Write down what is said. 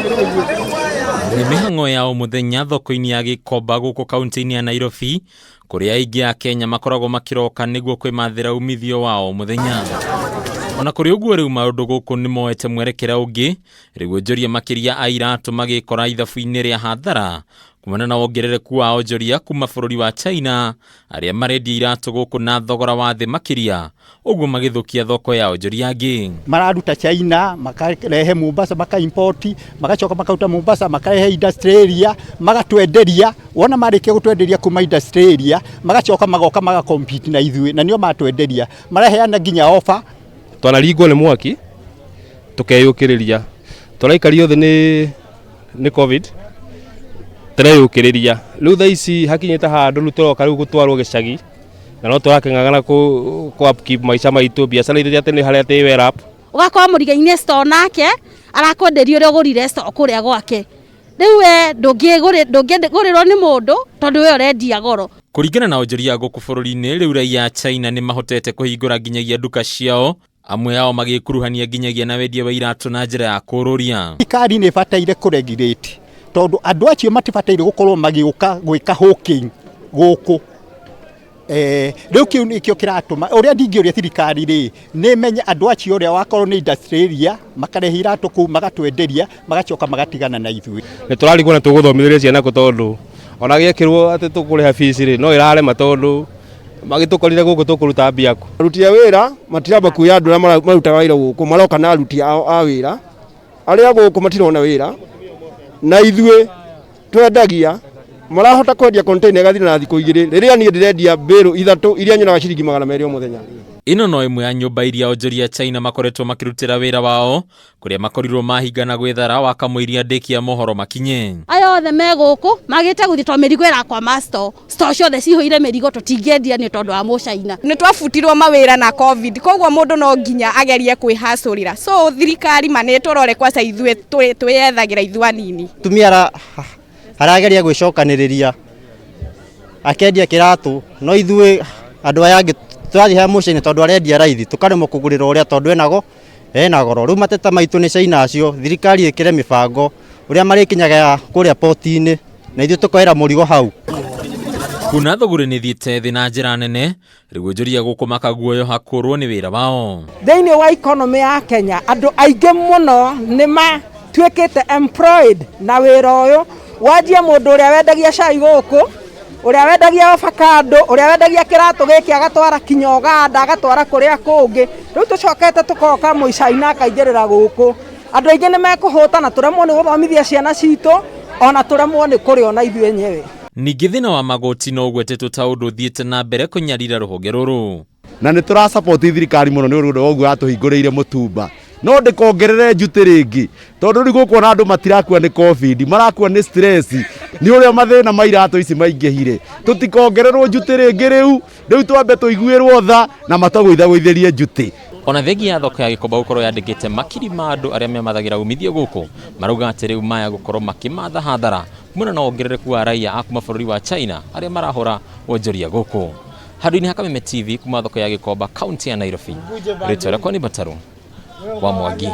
Nĩ mĩhang'o ya o mũthenya thoko-inĩ ya Gĩkomba gũkũ kaunti-inĩ ya Nairobi, kũrĩa aingĩ a Kenya makoragwo makĩroka nĩguo kwĩmathĩra umithio wa o mũthenya. Ona kũrĩ ũguo, rĩu maũndũ gũkũ nĩ moete mwerekera ũngĩ, rĩu onjoria makĩria a iratũ magĩkora ithabu-inĩ rĩa hathara kumana na wongerereku wa onjoria kuma bũrũri wa China arĩa marendia iratũ gũkũ na thogora wa thĩ makĩria, ũguo magĩthũkia thoko ya onjoria angĩ. Mararuta China makarehe Mombasa, maka-import, magacoka makaruta Mombasa makarehe industrial area magatwenderia. Wona marĩkia gũtwenderia kuma industrial area, magacoka magoka magacompete na ithuĩ, na nĩo matwenderia maraheana nginya offer. Twanaringwo nĩ mwaki tukeyũkĩrĩria, tũraikario thĩ nĩ COVID tũreyũkĩrĩria. Rĩu thaa ici hakinyĩte handũ rĩu tũroka rĩu gũtwarwo gĩcagi na no tũrakĩng'ang'ana kũ upkeep maica maitũ, biacara itũ atĩ nĩ harĩa atĩ wera up. Ũgakora mũriga-inĩ store nake arakwenderia ũrĩa ũgũrire store kũrĩa gwake. Rĩu we ndũngĩgũrĩrwo nĩ mũndũ tondũ we ũrendia goro. Kũringana na onjoria gũkũ bũrũri-inĩ, rĩu raia a China nĩ mahotete kũhingũra nginyagia nduka ciao, amwe ao magĩkuruhania nginyagia na wendia wa iratũ na njĩra ya kũrũria. Thirikari nĩ ĩbataire kũregulate tondũ andũ acio matibataire gũkorwo magĩũka gwĩka hawking gũkũ. Rĩu kĩu nĩkĩo kĩratũma ũrĩa ndingĩũria thirikari rĩ, nĩ menye andũ acio ũrĩa wakorwo nĩ industrial area makarehe iratũ kũu magatwenderia, magacoka magatigana na ithuĩ. Nĩ tũrarigwo na tũgũthomithĩria ciana kũ, tondũ ona gĩekĩrwo atĩ tũkũrĩha fees rĩ, no ĩrarema tondũ magĩtũkorire gũkũ tũkũruta mbia kũ. Aruti a wĩra matiramba kuoya andũ arĩa marutaga wĩra gũkũ, maroka na aruti ao a wĩra arĩa gũkũ matirona wĩra, na ithuĩ twendagia marahota kwendia container ĩgathira na thikũ 2, rĩrĩa niĩ ndĩrendia mbĩrũ 3 iria nyonaga ciringi 200 o mũthenya. Ĩno no ĩmwe ya nyũmba iria onjoria China makoretwo makĩrutĩra wĩra wao, kũrĩa makorirwo mahingana gwĩthara wakamũiria ndĩki ya mohoro makinye. Aya othe me gũkũ magĩte gũthiĩ tondũ mĩrigo ĩrakwama store, store ciothe cihũire mĩrigo, tũtingĩendia nĩ tondũ wa mũcaina. Nĩ twabutirwo mawĩra na COVID, koguo mũndũ no nginya agerie kwĩhacũrĩra. So thirikari ma nĩ tũrore kwaca ithuĩ twĩyethagĩra ithuĩ anini. Tumia arageria gwĩcokanĩrĩria akendia kĩratũ, no ithuĩ andũ aya angĩ tũrathiĩ he mũciĩ tondũ arendia raithi, tũkaremwo kũgũrĩra ũrĩa tondũ ena goro. Rĩu mateta maitũ nĩ China acio, thirikari ĩkĩre mĩbango ũrĩa marĩkinyaga kũrĩa poti-inĩ na ithuĩ tũkoera mũrigo hau. Kuna thũgũrĩ nĩ thiĩte thĩ na njĩra nene, rĩu onjoria gũkũ makaguoyoha kũrwo nĩ wĩra wao. Thĩinĩ wa economy ya Kenya, andũ aingĩ mũno nĩ matuĩkĩte employed na wĩra ũyũ. Wanjie mũndũ ũrĩa wendagia cai gũkũ, ũrĩa wendagia avocado, ũrĩa wendagia kĩratũ gĩkĩ agatwara kinya Uganda, agatwara kũrĩa kũngĩ. Rĩu tũcokete tũkoka mũcaina akaingĩrĩra gũkũ. Andũ aingĩ nĩ mekũhũta na tũremwo nĩ gũthomithia ciana citũ, ona tũremwo nĩ kũrĩa ona ithuĩ enyewe. Ningĩ thĩna wa magoti no ũgwetetwo ta ũndũ ũthiĩte na mbere kũnyarira rũhonge rũrũ. Na nĩ tũra support thirikari mũno nĩ ũndũ wa ũguo yatũhingũrĩire mũtumba, no ndĩkongerere njuti rĩngĩ tondũ rĩu gũkũ ona andũ matirakua nĩ COVID, marakua nĩ stress nĩ ũrĩa mathĩna ma iratũ ici maingĩhire. Tũtikongererwo njuti rĩngĩ, rĩu twambe tũiguĩrwo tha na matũgũithagũithĩrie njuti. Ona thengia ya thoko ya Gĩkomba gũkorwo yandĩkĩte makiri ma andũ arĩa memathagĩra umithio gũkũ, marauga atĩ rĩu maya gũkorwo makĩmatha hathara kumana na wongerereku wa raia a kuma bũrũri wa China arĩa marahũra wonjoria gũkũ. Handũ-inĩ ha Kameme TV kuma thoko ya Gĩkomba, kaunti ya Nairobi, rĩtwa rĩakwa nĩ Mataru wa Mwangi.